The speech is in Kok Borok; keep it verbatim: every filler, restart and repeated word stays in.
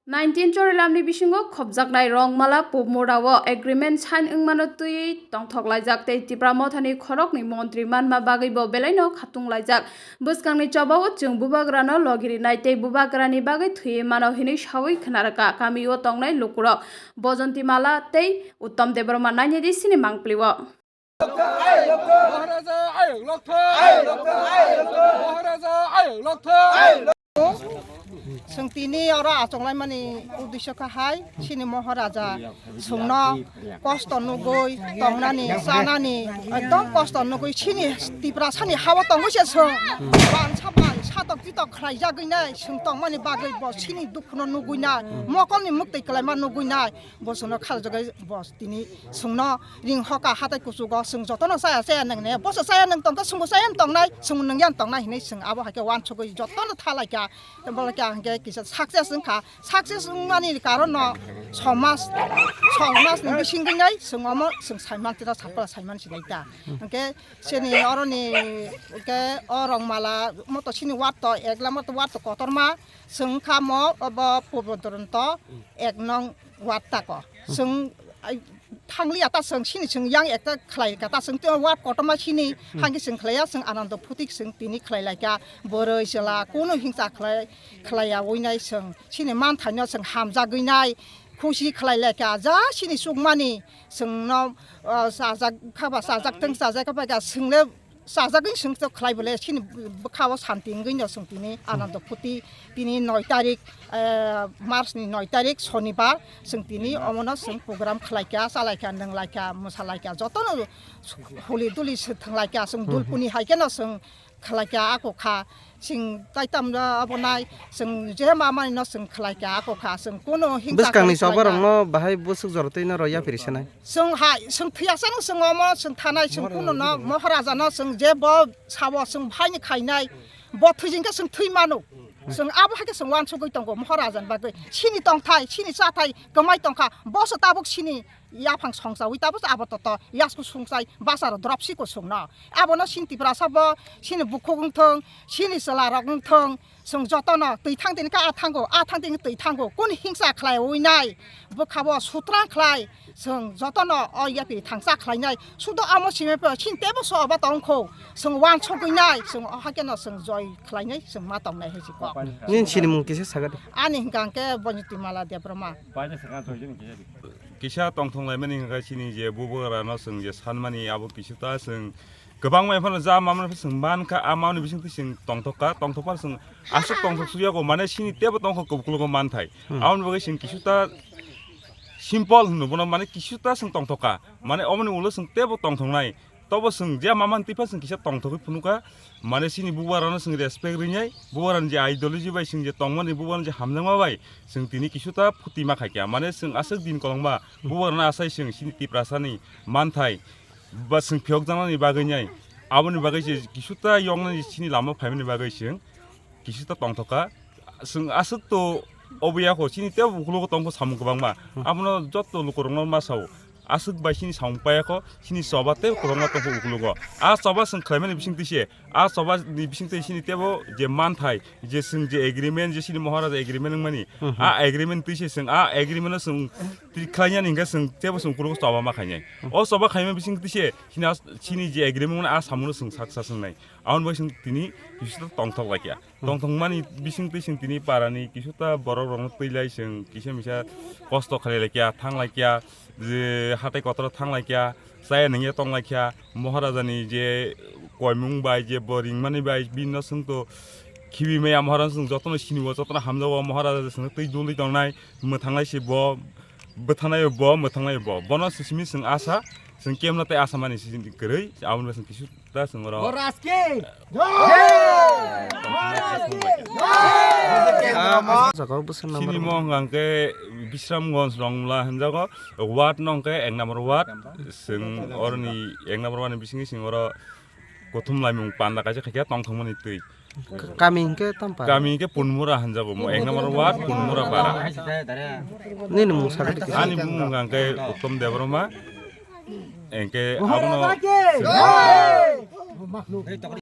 Nineteen Chorilamni bisingo khopjaknai Rongmala Pumurao agreement sign wngmano twiwi tongthok laijak tei Tipra Mothani khoroknwi montri manma bagwibo belaino khatung laijak. Bwskangni chobao chwng bubagrano logirinai tei bubagrani bagwi thwiwi mano hinwi sawi khwnarwkha kamio tongnai lukurok Bojonti Mala tei Uttom Debbarma. Nainedi sini mangpilio. Maharaja ayok lokthai! Maharaja ayok lokthai! Chwng tini oro achuk laimani uddesyo kha hai, chini Maharaja chwngno kosto nugwi tongnani, chanani, ekdom kosto nugwi chini Tiprasani hao tongwi se chwng bansa bai satok titok khlaijagwi nai, chwng tongmani bagwi bo chini dukhuno nugwi nai, mokolni muktwi kwlaima nugwi nai, bo chwngno kharjagwi bo tini chwngno ring hoka hatai kuchugo chwng jotono chaya chaya nwngnai, boso chaya nwng tongkha, chwngbo chaya tongnai, chwngbo nungya tongnai hinwi chwng abo hai khe uansugwi jotono thalaikha. Tei bolai khe ang khe kisa success wngkha, success wngmani karon no somaj, somajni bisingwino chwng omo chwng saiman tei sakpla saiman sinai ta. Hwnkhe chini oroni khe o Rongmala moto chini ward to ek number to ward to kotorma chwng kha mo obo Purbo Duronto ek nong ward tako. Chwng ai, thangliya ta chwng sini chwng yang ekta khlai ka ta chwng tei ward kotorma sini hangke chwng khlaiya chwng Anando Phutik chwng tini khlai lai ka bwrwi chwla kunu hingsa khlai khlaiya winai chwng sini manthaino chwng hamjagwi nai khusi khlai lai ka ja sini chukmani chwngno, ah, chajak khaba chajak tong chajak khaba ka chwng le chajagwi chwng to khlai bole sini bwkha o santi wngwi no chwng tini Anando Phuti tini noi tarik, eh, March ni noi tarik Sonibar chwng tini omono chwng program khlai kha, chalai kha, nwnglai kha, mwsalai kha, jotono huli duli se thwnglai kha, chwng dulpuni hai khe no chwng khlai kha, ako kha, chwng tai tam abo nai, chwng je ma mani no chwng khlai kha, ako kha, chwng kuno hingsa bwskangni khlai kha. Choba rokno bahai bwswk jora twi no rw yapri sanai. Chwng hai, chwng thwiya sano chwng omo, chwng thanai, chwng kuno no, Maharaja no chwng je bo sabo chwng bhaini khainai, bo thwijing khe chwng thwi mano. Chwng abo hai khe chwng uansugwi tongo Maharaja ni bagwi. Chini tongthai, chini chathai kwmai tongkha, boso tabuk chini yaphang songchawi tabuk abo toto yasku sungchai bacharo dropsi ko chwngno. Abono chini Tiprasa bo, chini bukhuk wngthong, chini chwla rok wngthong, chwng jotono twi thang tini khe a thango, a thang tini twi thango. Kuni hingsa khlaiwi nai, bwkha bo sutrang khlai, chwng jotono o yapri thangsa khlainai. Sudo amo simi pho chini tebo so oba tongkho, chwng uansugwi nai, chwng o hakeno chwng joi khlainai, chwng ma tongnai hai si kok. Nini sinimung kisa saga de. Ani hingka hingke Bonjoti Mala Debbarma. Kisa tongthong laimani hingka chini je bubagra no chwng je sanmani abo kisa ta chwng kwbangma phano ja mamani phano chwng mankha, a mamani bisingtwi chwng tongthokka, tongthokphano chwng aswk tongthok suyago, mane chini tebo tongkha kubuklugo manthai. Hmm. Aboni bagwi chwng kisuta simple hwnwi bono, mane kisuta chwng tongthokka, mane oboni ulo chwng tebo tongthoknai. Tobo chwng je mamani twiphano chwng kisa tongthokgwi phunukha, mane chini bubarano chwng respect rinai, bubarani je ideology bai chwng je tongmani, bubarani je hamjakma bai chwng tini kisuta phuti ma khaikha, mane chwng aswk din kolokma bubarano asai chwng chini Tiprasani manthai ba chwng phiyokjaknani bagwi nai, aboni bagwi se kisuta yoknani chini lama phaimani bagwi chwng kisuta tongthokha. Chwng aswk to obo yakho, chini tebo ukologo tongkho samung kwbangma. Hmm. Abono jotto lukurokno ma sao. Aswk bai chini samung paiyakho, chini choba tei kwbangma tongkho ukologo. A choba chwng khlaimani bisingtwi se, a choba ni bisingtwi chini tebo je manthai, je chwng je agreement, je chini Maharaja agreement wngmani, hmm, hmm, a agreement twi se chwng, a agreement no chwng twi khlainani hingkhe chwng tebo chwng ukologo choba ma khainai. Hmm. O choba khaimani bisingtwi se chini as-, chini je agreement wngmani a samungno chwng sak sak wngnai. Aboni bai chwng tini kisuta tongthok laikha. Tongthokmani bisingtwi chwng tini parani kisuta borok rokno twilai chwng kisa misa kosto khlai laikha, thang laikha, je hatai kotor thang laikha, chaya nungya tong laikha, Maharajani je koimung bai je bo ringmani bai bini no chwng to khibi maya Maharaja chwng jotono sinio, jotono hamjago, Maharaja chwngno twi dulwi tongnai, mwthanglai se bo, bwthangnai bo, mwthanglai bo. Bono simi chwng asa, chwng kemno tei asa mani se kwrwi, aboni bai chwng kisu ta chwng oro. Maharaj ki jai! Maharaj ki jai! Ah, jaga o bwswk number. Chini mo hwnkha hwnkhe Bisramganj Rongmala hinjago, ward no hwnkhe ek number ward, chwng oroni ek number ward ni bisingo chwng oro Kuthum laimung panda kaisa khaikhe tongthokmani twi. Kami hwnkhe tamo para? Kami hwnkhe Punmura hinjago mo, ek number ward Punmura para. Nini mung sakha de kisa? Ani bumung hwnkhe Uttom Debbarma. Hwnkhe abono